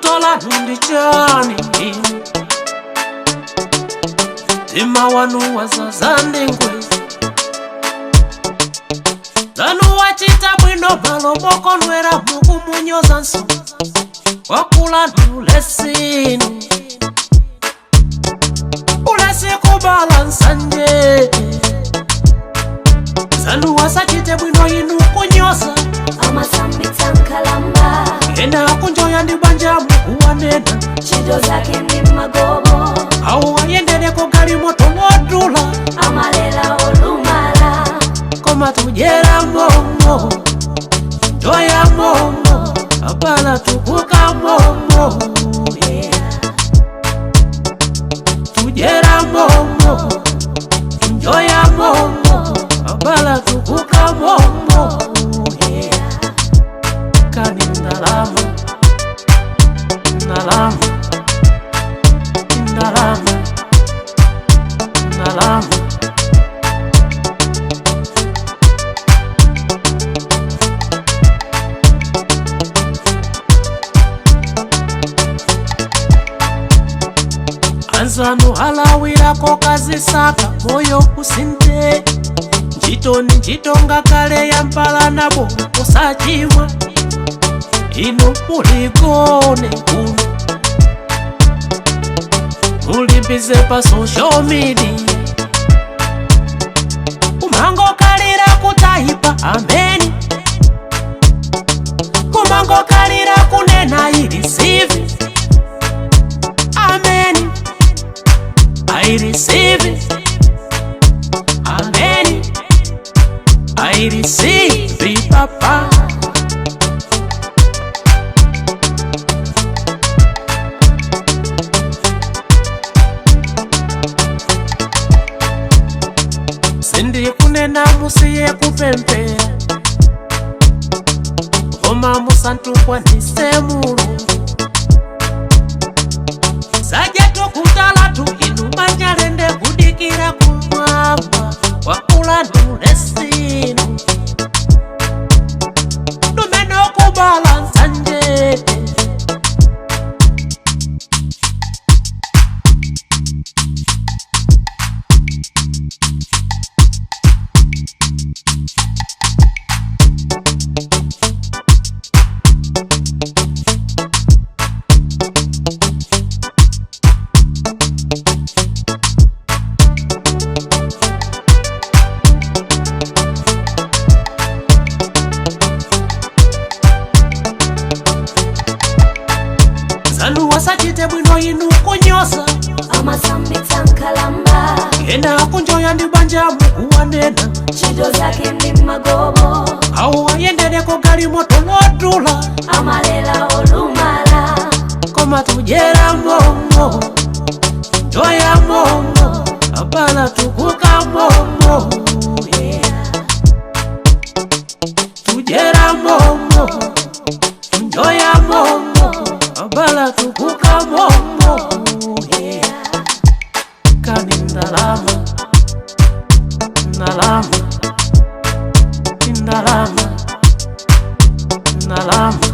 Vuto lanu ndi chani? Mtima wanu wazaza ndi ngwe. Nzanu wachita bwino, malo mokondwera mukumunyoza nso. Wakula ulesinu, ulesi kubala nsanje. Nzanu wasachite bwino, inu kunyoza. Amasambitsa nkhalamba. Ena akunjoya ndi banja, mukuwanena. Ntchito zake ndi magobo. Awo ayendereko galimoto lodula. Amalela olumala. Koma tudyera momo, njoya momo, apala tukuka momo, yeah. Tudyera momo, njoya momo, apala tukuka momo, yeah. Kani ndalama, ndalama, ndalama, ndalama. Anzanu alawirako kazisaka, moyo kusinte. Ntchito ni ntchito, ngakale yampala nabo kusachimwa. Inu muligone kuno, mulibize pa social media, kumangokalira kutaipa ameni, kumangokalira kunena I receive amen, I receive it. Amen. I receive it, Papa. Sindikunena musiye kupempera, koma musantukwanise Mulungu. Sajetukutalatu inu manjalende kudikira kumwamba. Wakula nulesinu numene okubala nsanje. Nzanu wasachite bwino, inu kunyoza. Amasambitsa nkhalamba. Ena akunjoya ndi banja, mukuwanena. Ntchito zake ndi magobo. Awo ayendereko galimoto lodula. Amalela olumala. Koma tudyera momo, njoya momo, apala tukuka momo, yeah. Tudyera momo, njoya momo, apala tukuka momo, yeah. Kani ndalama, ndalama, ndalama, ndalama.